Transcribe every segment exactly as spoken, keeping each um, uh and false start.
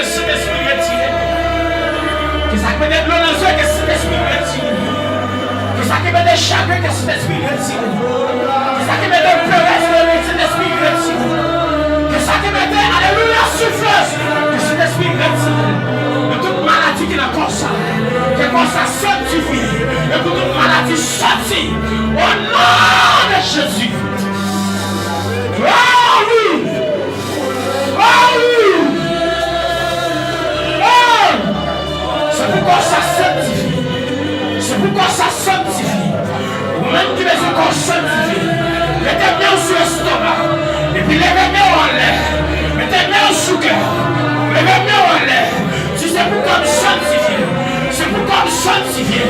Sentespri retire. Ke sa ki mete dlo nan zye, ke Sentespri retire. Ke sa ki mete chagren, ke Sentespri retire. Ke sa ki mete perèz nan vi, Sentespri retire. Ke sa ki mete, alelouya, soufrans, ke Sentespri retire. Men tout maladi ki nan kò sa, ke kò sa sanktifye. E pou tout maladi sòti. O non de Jezi. O wi. O wi! O! Se pou kò sa sanktifye. Se pou kò sa sanktifye. Ou menm ki bezwen kò w sanktifye, mete men w sou estoma. Epi leve men w anlè. Mete men w sou kè w. Leve men w anlè. Di, se pou kò m sanktifye. Se pou kò m sanktifye.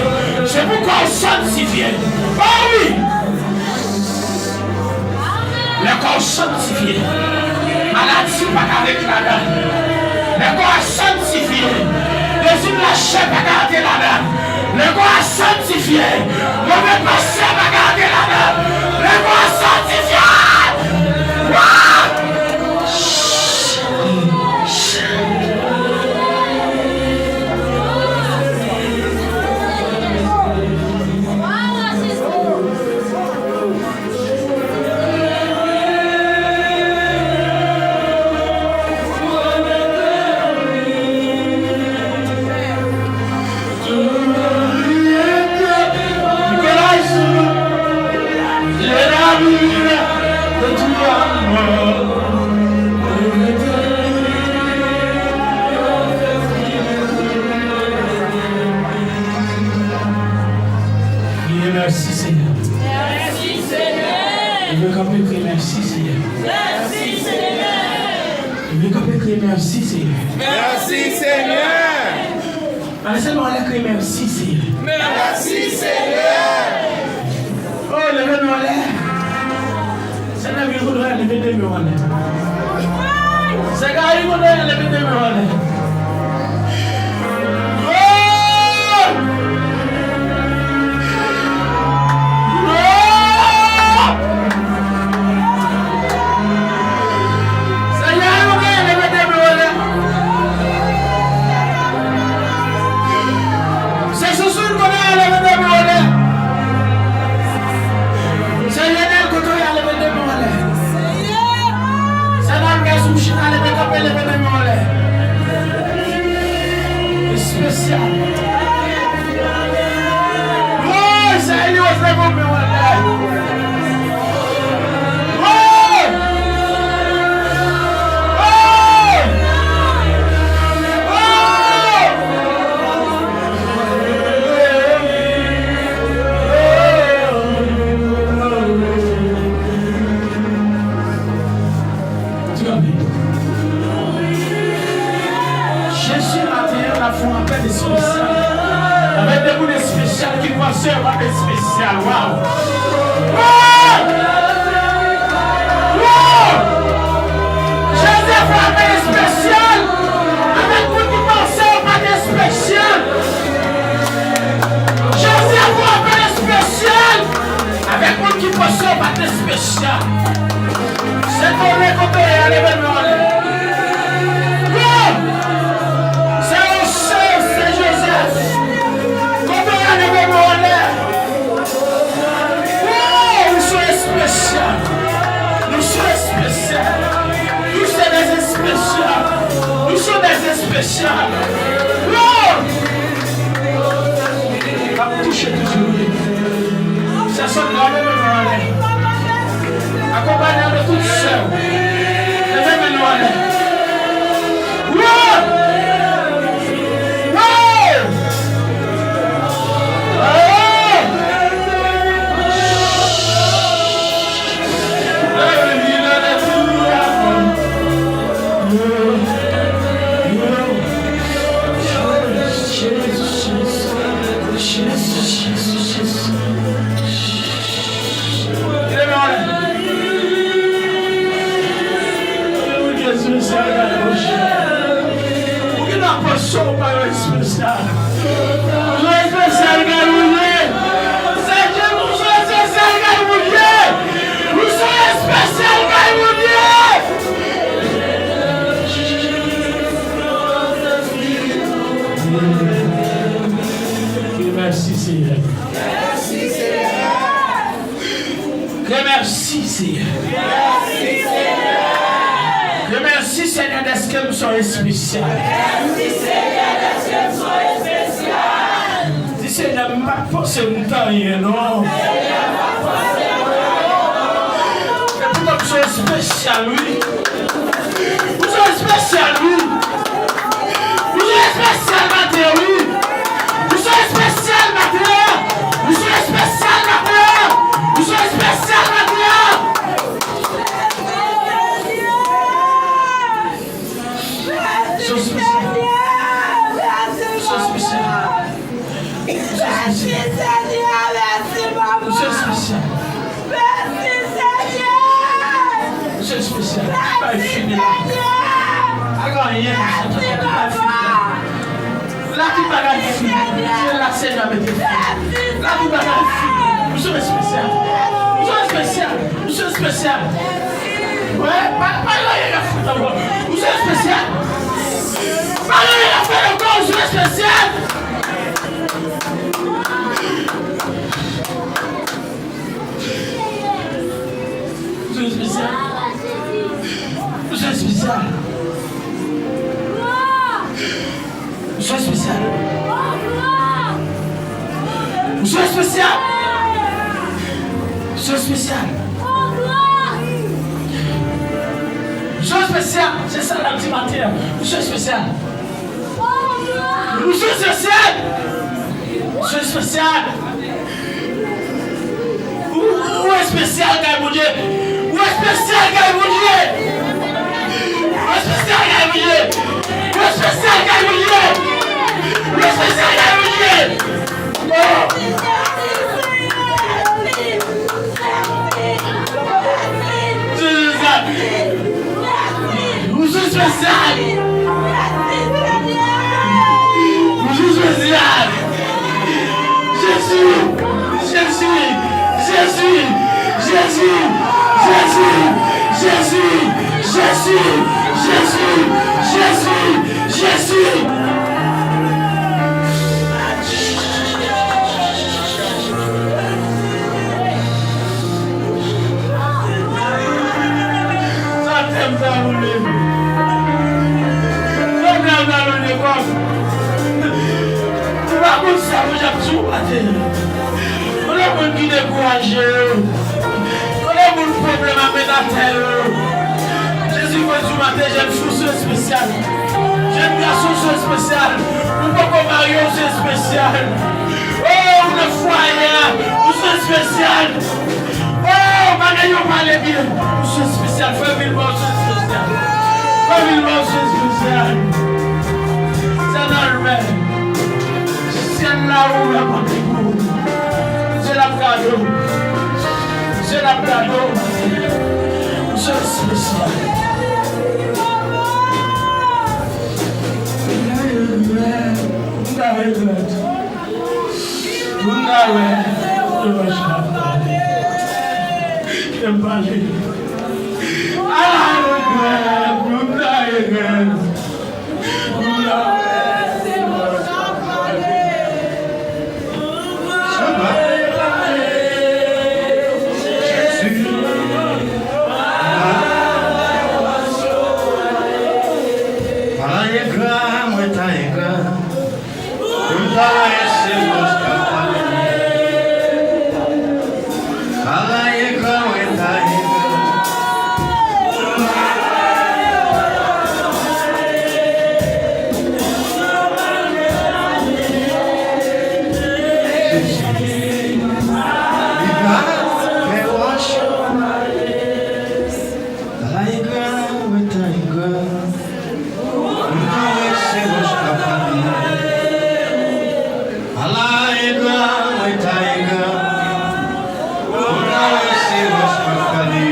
Se pou kò w sanktifye. O wi! Lè kò w sanktifye, maladi pa ka ret ladan. Lè kò a sanktifye, dezi lachè pa ka antre ladan. Lè kò a sanktifye, move panse pa ka antre ladan. Lè kò a sanktifye, wa! Kriye mèsi, Senyè. Mèsi, Senyè. Leve kanpe, kriye mèsi, Senyè. Mèsi, Senyè. Leve kanpe, kriye mèsi, Senyè. Mèsi, Senyè. Leve men w anlè, kriye mèsi, Senyè. Mèsi, Senyè. O, leve men w anlè. Sè Nèvil, kote w ye, leve de men w anlè. Sè Gary, kote w ye, leve de men w anlè. O! O! Senyè, kote w ye, leve de men w anlè. Sè Sousou, kote w ye, leve de men w anlè. Sè Lionel, kote w ye, leve de men w anlè. Sè Nalgès, ou chita, leve kanpe, leve de men w anlè. Espesyal. Woy, sè Elios, leve men w anlè. Jezi, maten an, n ap fè yon apèl espesyal. Avèk de moun espesyal ki panse yo pa t espesyal. Waw! Waw! Waw! Jezi ap fè yon apèl espesyal avèk moun ki panse yo pa t espesyal. Jezi ap fè yon apèl espesyal avèk moun ki panse yo pa t espesyal. Sè Tolè, kote w ye, leve men w anlè. Sè Osè, Sè Jozèf, kote w ye, leve men w anlè. Wow, nou se espesyal. Nou se espesyal. Nou se dè espesyal. Nou se dè espesyal. Wow! Ap touche toujou. Sè Sandra, leve men w anlè. Akonpanyan de tout sè w. Leve men nou anlè. Wow! Wow! Remèsi, Senyè. Remèsi, Senyè, dèske m se yon espesyal. Di, Senyè, m pa t panse m t anyen, non. E poutan m se yon espesyal, wi. Ou se espesyal, wi. Ou se espesyal maten, wi. Ou se espesyal maten. Ou se espesyal maten. Ou se espesyal maten. Ou se espesyal. Ou se espesyal. Mèsi, Senyè. Mèsi, papa. Mèsi, Senyè. Mèsi, Senyè. Mèsi, Senyè. Bagay fini la. Pa gen anyen, mèsi, papa. Lavi bagay fini. Se la Senyè mete fini. Lavi bagay fini. Ou se espesyal. Ou se espesyal. Ou se espesyal. Wè, pa, pa gen anyen k ap fèt ankò. Ou se espesyal. Pa gen anyen k ap fèt ankò. Ou se espesyal. Ou se espesyal. Ou se espesyal. Ou se espesyal. Ou se espesyal. Ou se espesyal. Ou se espesyal. Se sa l ap di maten an. Ou se espesyal. Ou se espesyal. Ou se espesyal. Ou, ou espesyal kay Bondye. Ou espesyal kay Bondye. Ou espesyal kay Bondye. Ou espesyal kay Bondye. Ou espesyal kay Bondye. Oh. Jezi, ou se espesyal. Ou se espesyal. Jezi, Jezi, Jezi, Jezi, Jezi, Jezi, Jezi, Jezi, Jezi, Jezi. Sa tèm sa woule. Sa tèm sa woule kòm. Ou pa konn sa Bondye ap di w maten. Kote moun ki dekouraje yo? Kote moun pwoblèm ap met atè yo? Jezi konn di w maten, jèn fi w se espesyal. Jèn gason w se espesyal. Ou poko marye w se espesyal. Oh, ou nan fwaye a, ou se espesyal. Oh, bagay yo pale byen. Ou se espesyal, frè Vilma, ou se espesyal. Frè Vilma, ou se espesyal. Sè Nalmè, syèl la ouvè pote pou ou. Syèl ap gade w. Syèl ap gade w. Ou se espesyal. M ta regrèt. M ta regrèt. Pou m ta wè, pou m ta wè. Kè m pa jwe. Ala regrèt, pou m ta regrèt. Pou m ta wè, pou m ta wè. Jezi. Ala engra, mwen ta engra. Pou m ta wè se wòch k ap pale. Ala engra, mwen ta engra. Engra, fè wòch pale. Ala engra, mwen ta engra. Pou m ta wè se wòch k ap pale. Ala engra, mwen ta engra. Pou m ta wè se wòch k ap pale.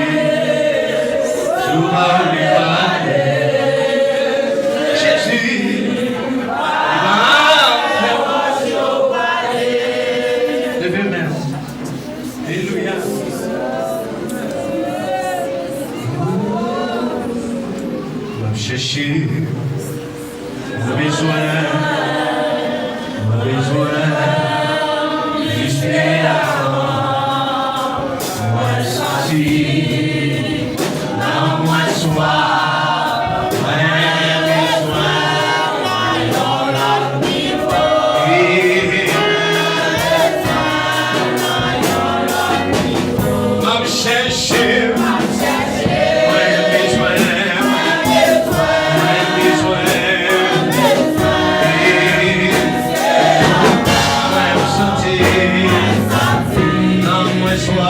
Sou pawòl li pale. Jezi, li pa fè wòch yo pale. Leve men w. Alelouya. M ap chèche, mwen bezwen, mwen bezwen plis de avan. Mwen sa Nan mwen swa, mwen bezwen yon lòt nivo. M ap chèche, mwen bezwen, mwen bezwen. Mwen santi nan mwen swa.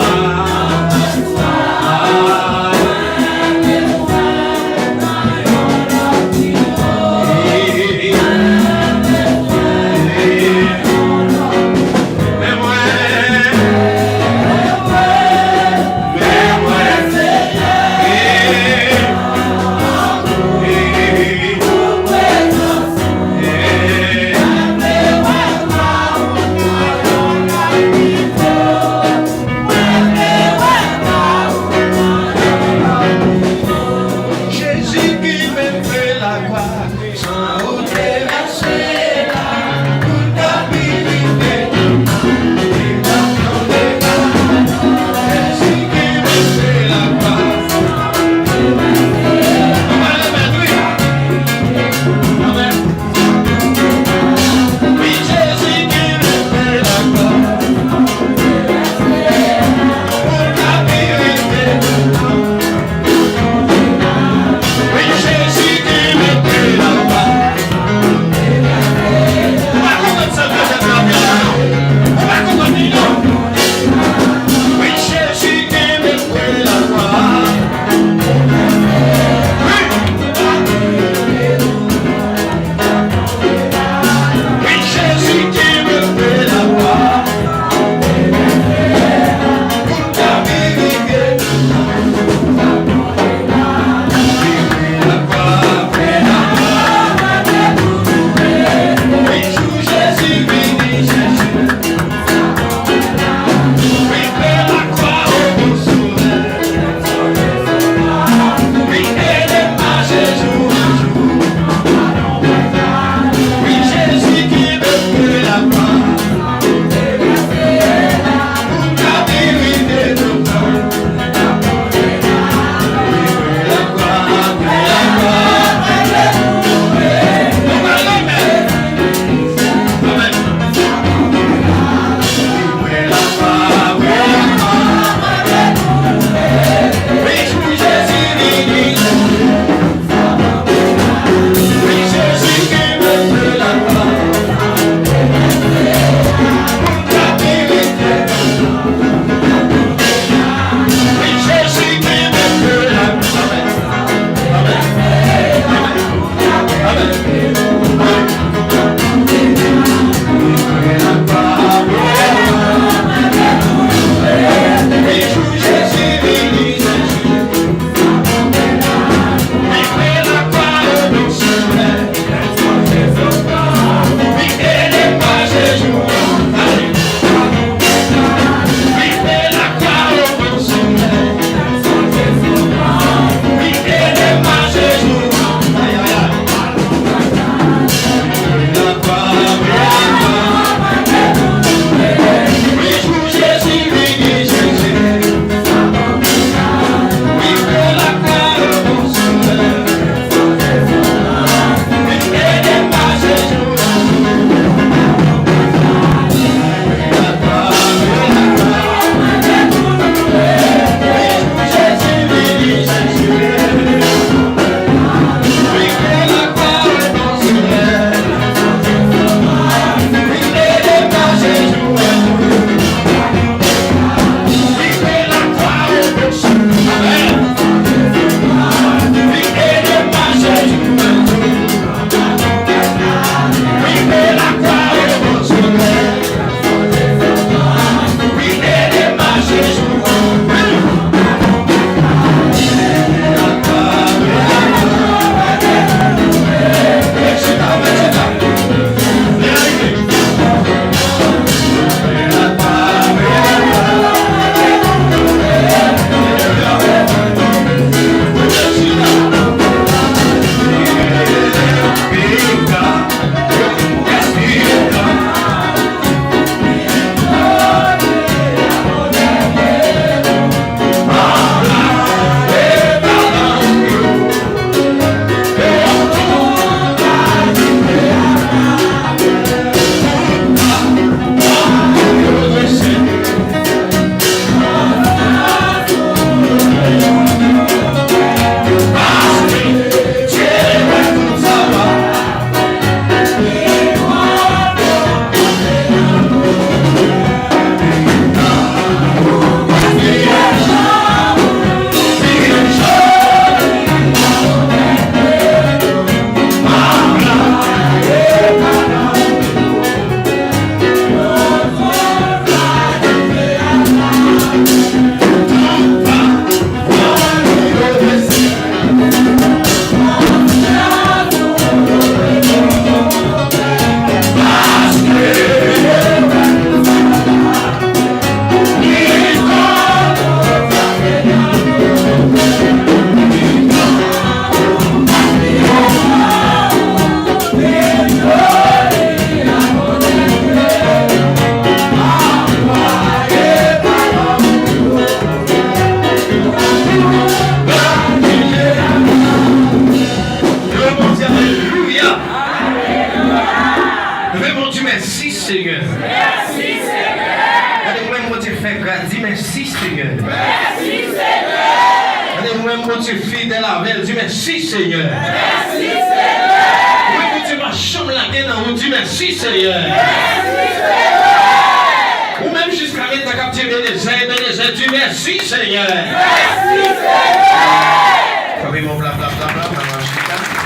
Senyè. Mèsi, Senyè. Gade, ou menm Bondye fè gras, di mèsi, Senyè. Mèsi, Senyè. Gade, ou menm Bondye fidèl avè l, di mèsi, Senyè. Mèsi, Senyè. Ou menm Bondye pa janm lage nan wout, di mèsi, Senyè. Mèsi, Senyè. Ou menm jiska mentè k ap di Ebenezè, Ebenezè, di mèsi, Senyè. Mèsi, Senyè. Frape men w pla, pla, pla, pla, pla, pla, chita.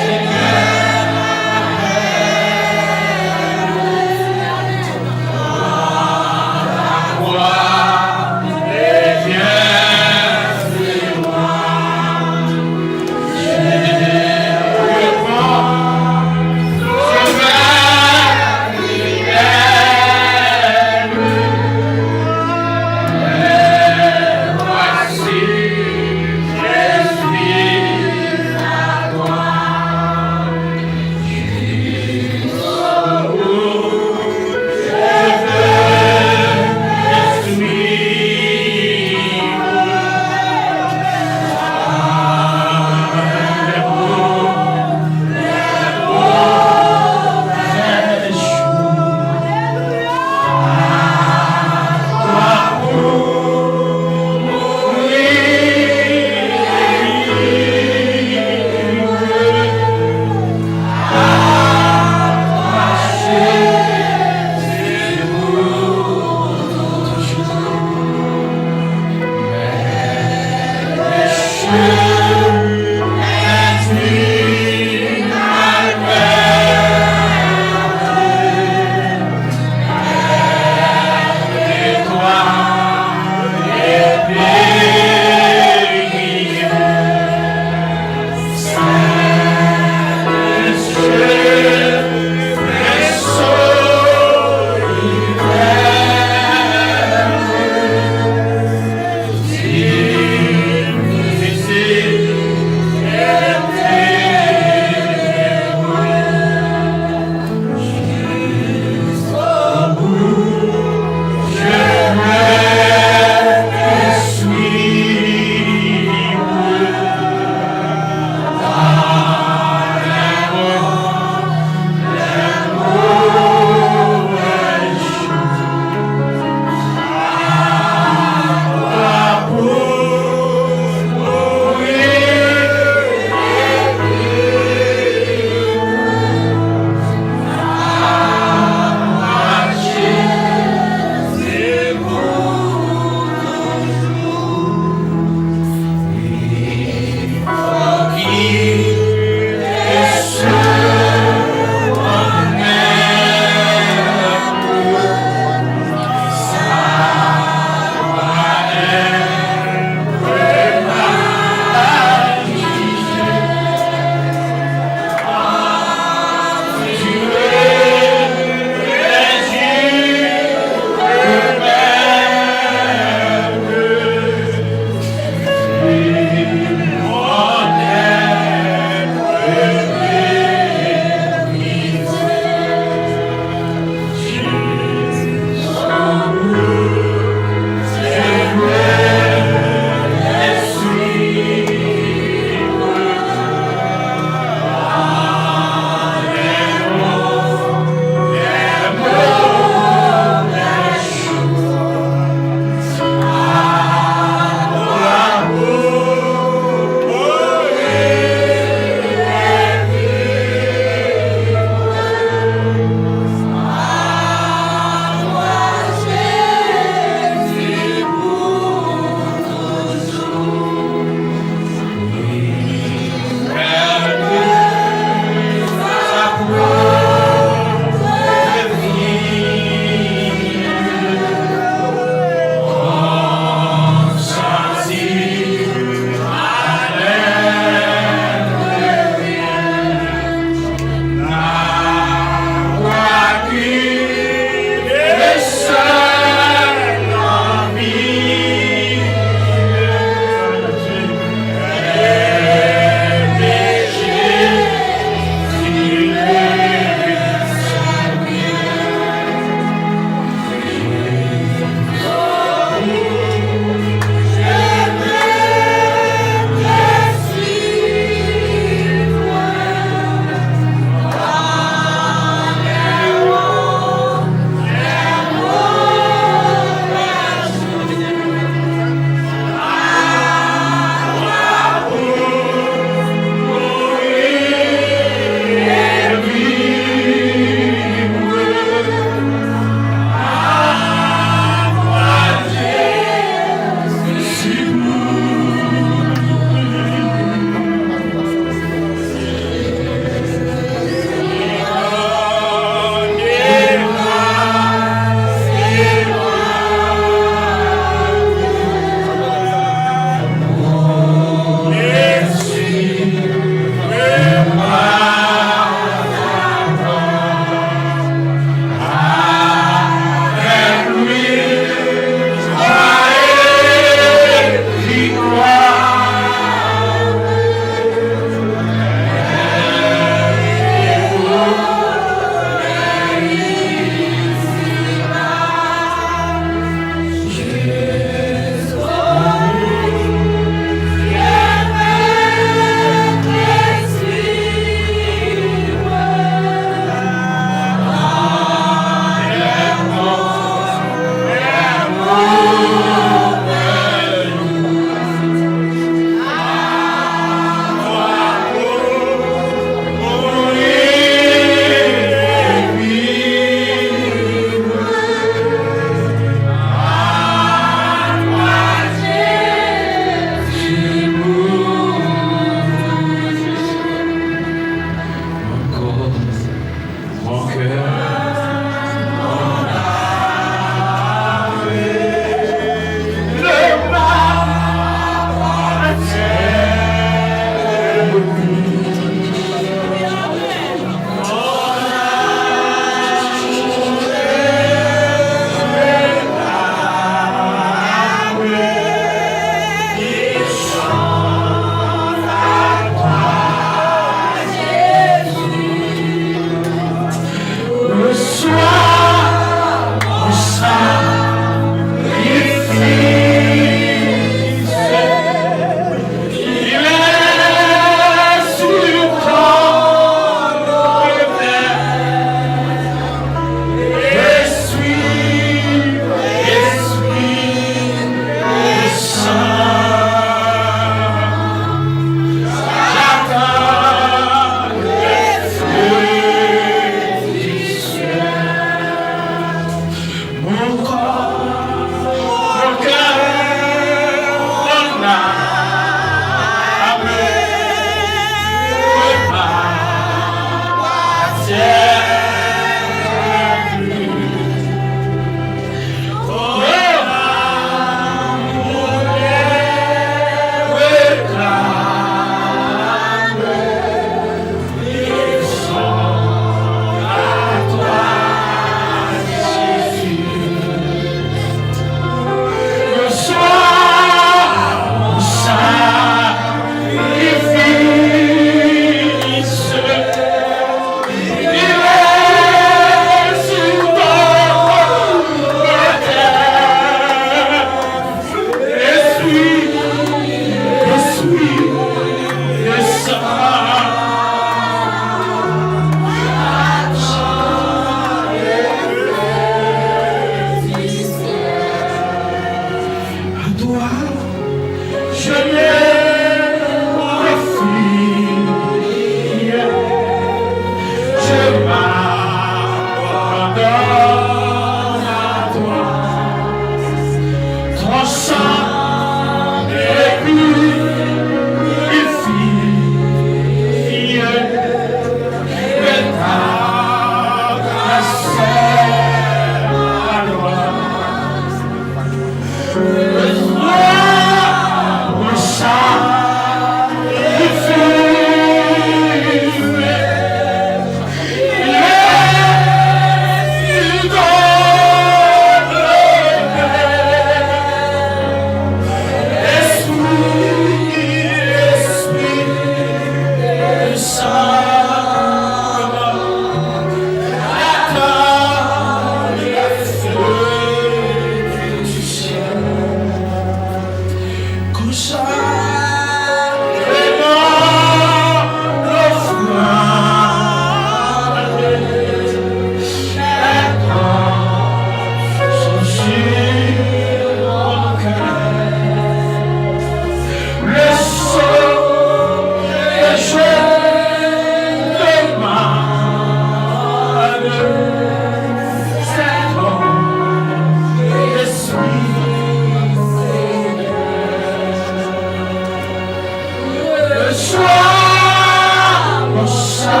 Sois mon sacrifice.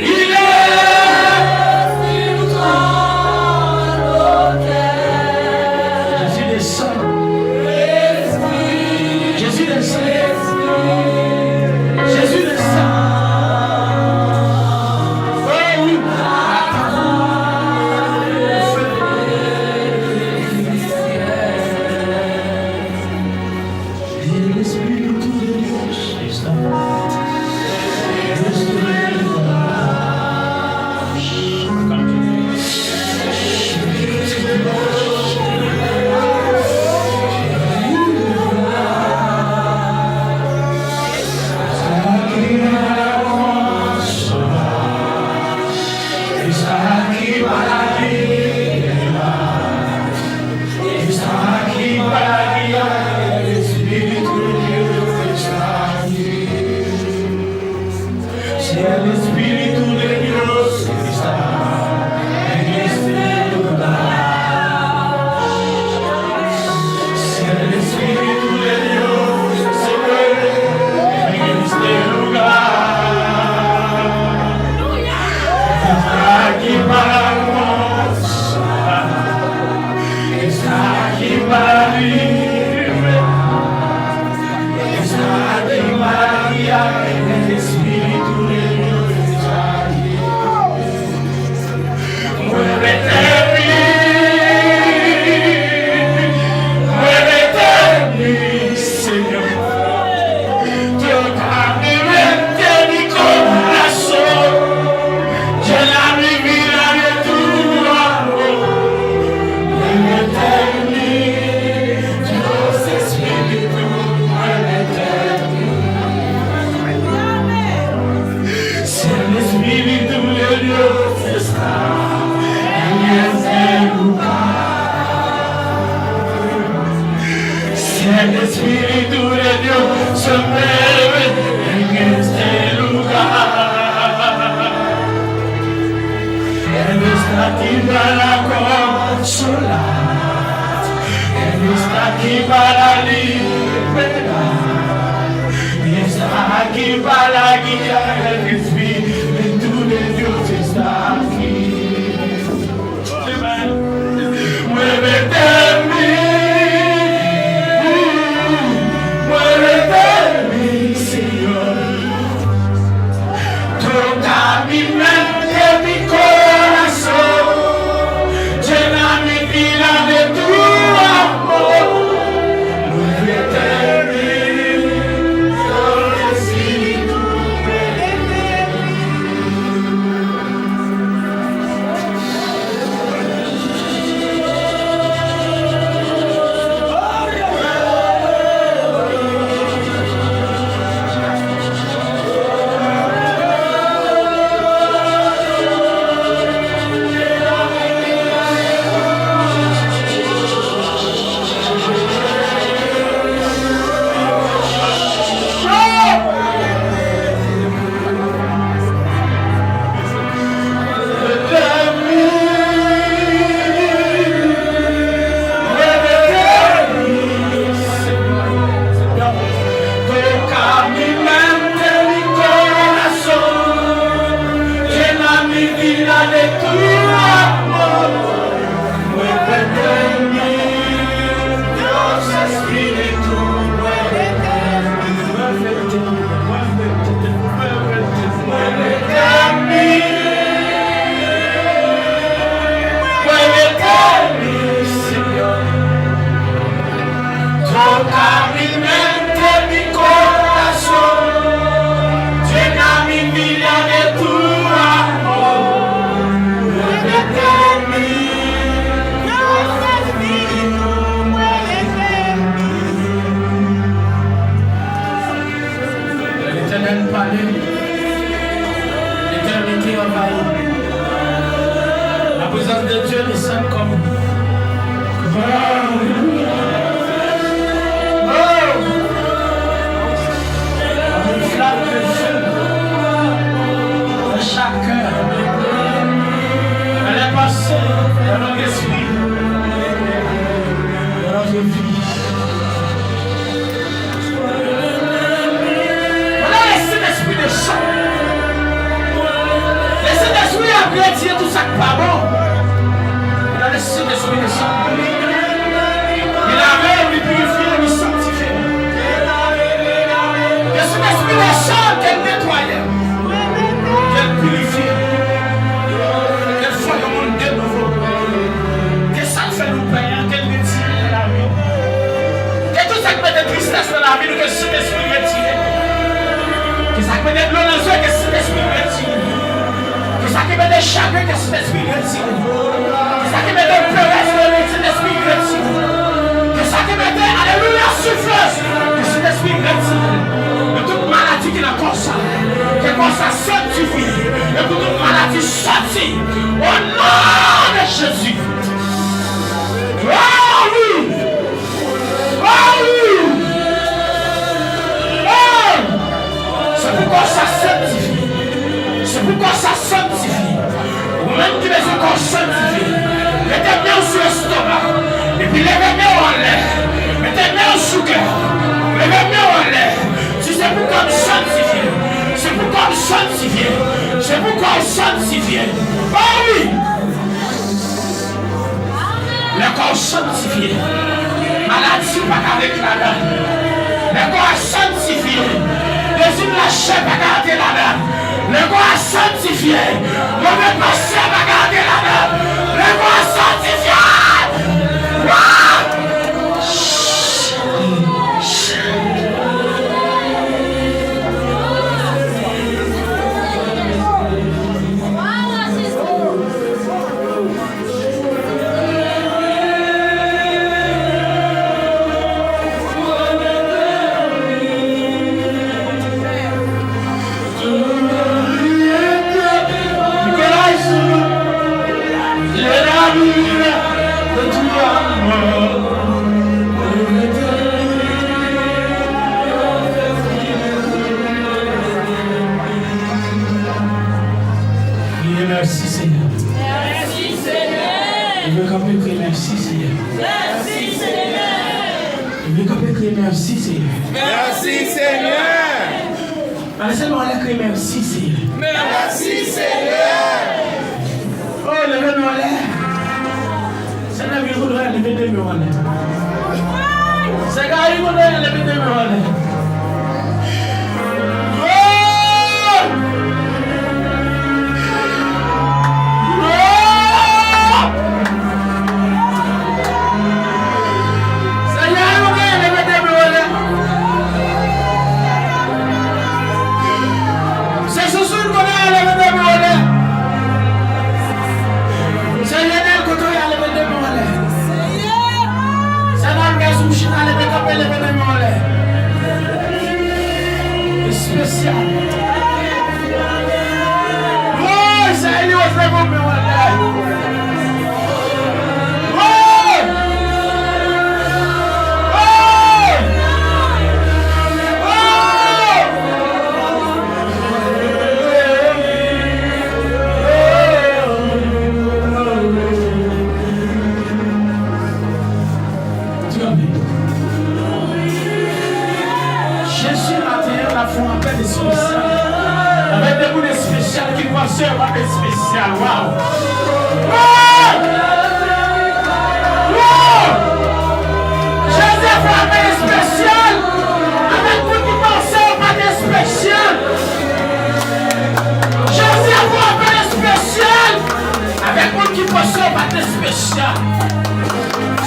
Il est sur ton autel. Jésus descend. Jésus descend. Jésus descend. Oh oui. El Espíritu de Dios está. Está aquí para liberar. Está aquí para guiar. El Espíritu de Dios está aquí. Si el Espíritu de Dios está en este lugar, si el Espíritu de Dios se mueve en este lugar, está aquí para consolar, está aquí para liberar, está aquí para guiar. El Espíritu de Dios está aquí. Muévete en mí, muévete en mí, Señor. Toca mi mente, mi corazón. Llena mi vida de tu amor. Muévete en mí, Dios Espíritu, muévete en mí. Si el Espíritu de Dios está en este lugar, si el Espíritu de Dios se mueve en este lugar, Él está aquí para consolar. Él está aquí para liberar. Y está aquí para guiar. El Espíritu de Dios está aquí. Muévete en mí. Muévete en mí, Señor. Toca mi mente, mi corazón, llena mi vida de tu amor. Muévete en mí, Espíritu, muévete en mí. Toca mi mente, mi corazón, llena mi vida de tu amor. Muévete en mí, Dios Espíritu, muévete en mí. Muévete, muévete, muévete, muévete en mí. Muévete en mí, Señor. Toca mi mente, mi corazón. Llena mi vida de tu amor. Muévete en mí. Dios Espíritu, muévete en mí. Letènèl pale, letènite anvayi. La présence de Dieu descend comme Retire tout sa k pa bon. Gade Sentespri desann. Li lave w, li pirifye w, li sanktifye w. Ke Sentespri desann, ke l netwaye w, ke l pirifye w, ke l fè yon moun de nouvo. Ke sa k fè nou pè a, ke l retire nan lavi nou. Ke tout sa k mete tristès nan lavi nou, ke Sentespri retire. Ke sa k mete dlo nan zye, ke Sentespri retire. Ke sa ki mete chagren, ke Sentespri retire. Ke sa ki mete perèz nan nou, Sentespri retire. Ke sa ki mete, alelouya, soufrans, ke Sentespri retire. E tout maladi ki nan kò sa, ke kò sa sanktifye. E pou tout maladi soti. O non de Jezi. Oh wi! Oh wi! Oh! Se pou kò sa sanktifye. Se pou kò sa sanktifye. Ou menm ki bezwen kò w sanktifye, mete men w sou estoma. Epi leve men w anlè. Mete men w sou kè. Leve men w anlè. Di, se pou kò m sanktifye. Se pou kò m sanktifye. Se pou kò w sanktifye. Oh wi! Lè kò w sanktifye, maladi pa ka ret ladan. Lè kò a sanktifye, dezi lachè pa ka antre ladan. Lè kò a sanktifye, move pansè pa ka antre ladan. Lè kò a sanktifye, wa! Kriye mèsi, Senyè. Mèsi, Senyè. Leve kanpe, kriye mèsi, Senyè. Mèsi, Senyè. Leve kanpe, kriye mèsi, Senyè. Mèsi, Senyè. Pale sèlman anlè, kriye mèsi, Senyè. Mèsi, Senyè. Oh, leve men w anlè. Sènèvi kote w ye, leve de men w anlè. Sènèvi kote w ye, leve de men w anlè. Oh! Oh! Sènèvi kote w ye, leve de men w anlè. Se sousou kote w ye, leve de men w anlè. Se Lionel kote w ye, leve de men w anlè. Se Nalgaz ou chita, leve kanpe, leve de men w anlè. Espesyal. Woy, se Elios, leve men w anlè. Woy! Woy! Woy! Jezi, maten an, n ap fè yon apèl espesyal. Avèk de moun espesyal ki panse yo pa t espesyal. Waw! Waw! Waw! Jezi ap fè yon apèl espesyal avèk moun ki panse yo pa t espesyal. Jezi ap fè yon apèl espesyal avèk moun ki panse yo pa t espesyal.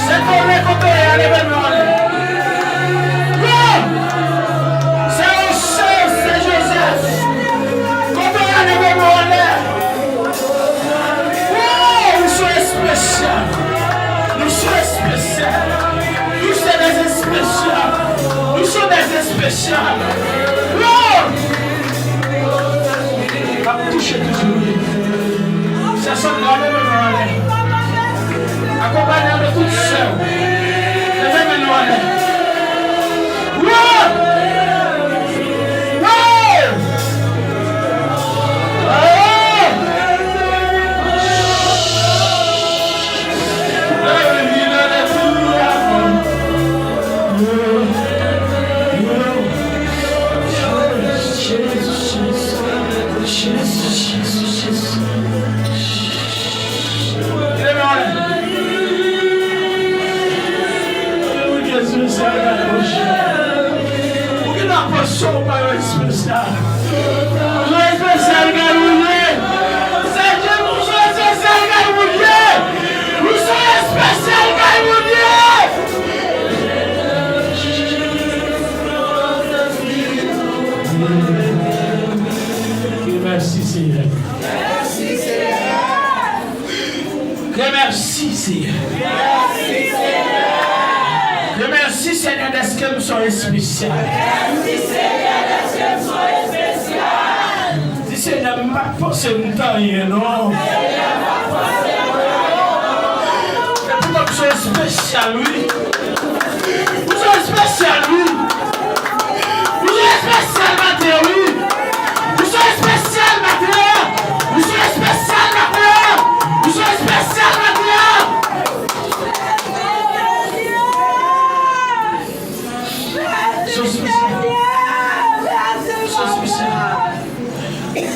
Sentespri, kote w ye, leve men w anlè. Yo! Sentespri, Sentjozèf, kote w ye, leve men w anlè. Wow, nou se espesyal. Nou se espesyal. Nou se de espesyal. Nou se de espesyal. Wow! Ap touche toujou. Sè Sandra, leve men w anlè. Akonpanye avèk tout sè w. Leve men nou anlè. Wow! Wow! Yon pawòl espesyal. Yon espesyal kay Bondye. Seyè, yon espesyal kay Bondye. Yon espesyal kay Bondye. Mèsi, Seyè. Mèsi, Seyè. Mèsi, Seyè. Mèsi, Seyè. Mèsi, Senyè, dèske m se yon espesyal. Mèsi, Senyè, dèske m se yon espesyal. Di, Senyè, m pa t panse m t anyen, non. Senyè, m pa t panse m t anyen, non. Epi, m se yon espesyal, wi. Ou se espesyal, wi. Ou se espesyal maten, wi. Ou se espesyal maten. Ou se espesyal maten. Ou se espesyal maten. Ou se espesyal. Ou se espesyal. Ou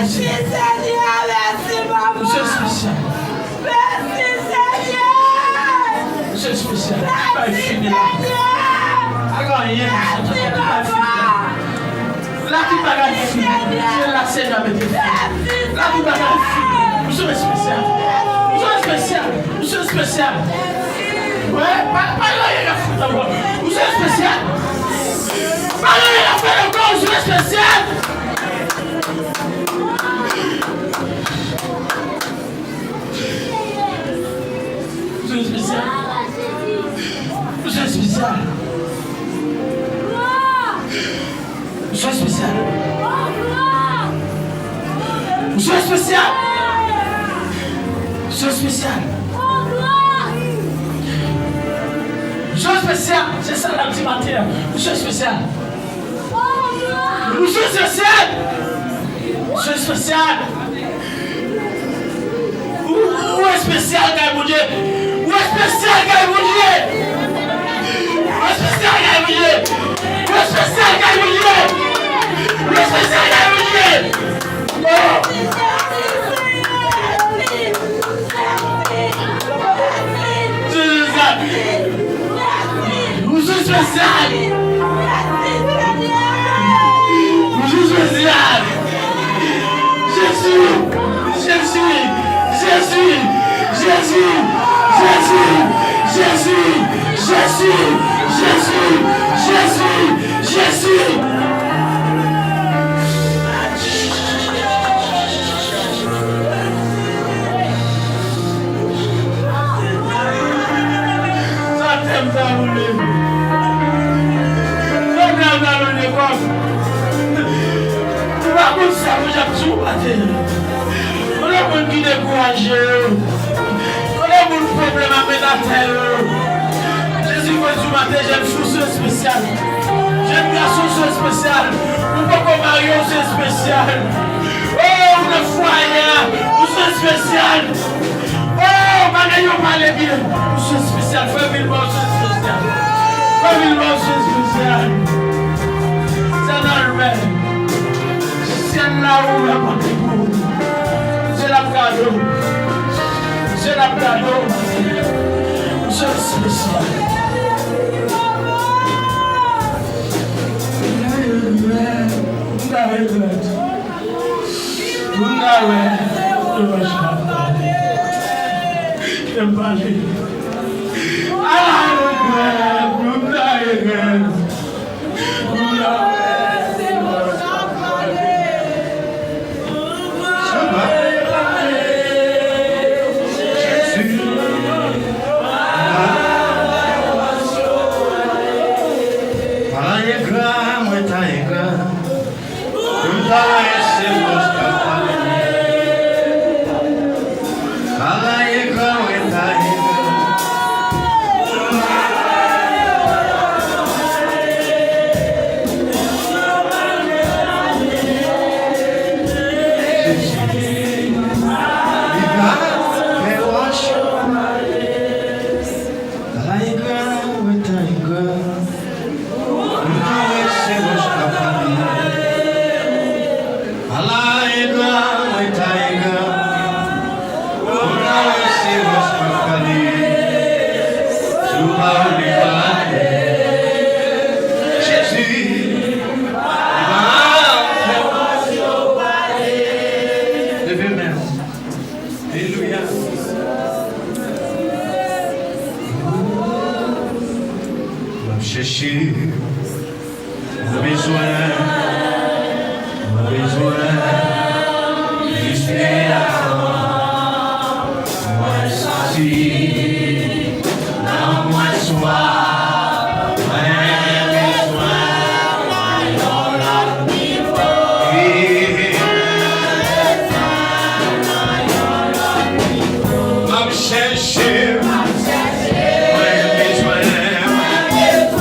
se espesyal. Ou se espesyal. Mèsi, Senyè! Misye espesyal. Bagay fini la. Pa gen anyen, misye. Bagay fini la. La tout bagay fini. Se la Senyè mete fini. La tout bagay fini. Misye espesyal. Misye espesyal. Misye espesyal. Wè, pa, pa gen anyen k ap fèt ankò. Misye espesyal. Pa gen anyen k ap fèt ankò. Misye espesyal. Misye espesyal. Misye espesyal. Misye espesyal. Misye espesyal. Misye espesyal. Misye espesyal. Se sa l ap di maten an. Misye espesyal. Misye espesyal. Misye espesyal. Ou, ou espesyal kay Bondye. Ou espesyal kay Bondye. Ou espesyal kay Bondye. Ou espesyal kay Bondye. Ou espesyal kay Bondye. Oh. Misye espesyal. Misye espesyal. Misye espesyal. Jezi, Jezi, Jezi, Jezi. Sa tèm sa boule. Sa tèm sa boule kòm. Ou pa konn sa Bondye ap di w maten. Kote moun ki dekouraje yo? Kote moun pwoblèm ap met atè yo? Jezi konn di w maten, jèn fi w se espesyal. Jèn gason w se espesyal. Ou poko marye w se espesyal. Oh, ou nan fwaye a, ou se espesyal. Oh, bagay yo pale byen. Ou se espesyal. Fanmi l pa w se espesyal. Fanmi l pa w se espesyal. Sa nan lwen. Syèl la ouvè pòt li pou ou. Syèl ap gade w. Syèl ap gade w. Ou se espesyal. M ta regrèt. M ta wè. Kè m pa jwe. Ala regrèt. M ta regrèt. M ta wè. Jezi. Ala engra, mwen ta engra. Pou m ta wè se wòch k ap pale. Ala engra, mwen ta engra. Chèche, mwen bezwen, mwen bezwen, jis li la. Mwen santi nan mwen swa, mwen bezwen yon lòt nivo. M ap chèche, mwen bezwen, mwen bezwen.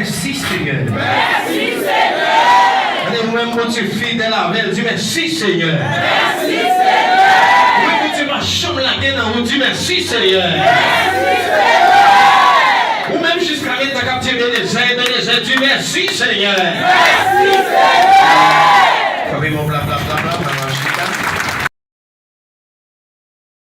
Mèsi, Senyè. Mèsi, Senyè. Gade, ou menm, Bondye fidèl avè l, di, mèsi, Senyè. Mèsi, Senyè. Ou menm, Bondye pa janm lage nan ou, di, mèsi, Senyè. Mèsi, Senyè. Ou menm, jiska lè tan k ap di, Ebenezè, Ebenezè, di, mèsi, Senyè. Mèsi, Senyè. Kanpe bon, bla, bla, bla, bla, bla, bla.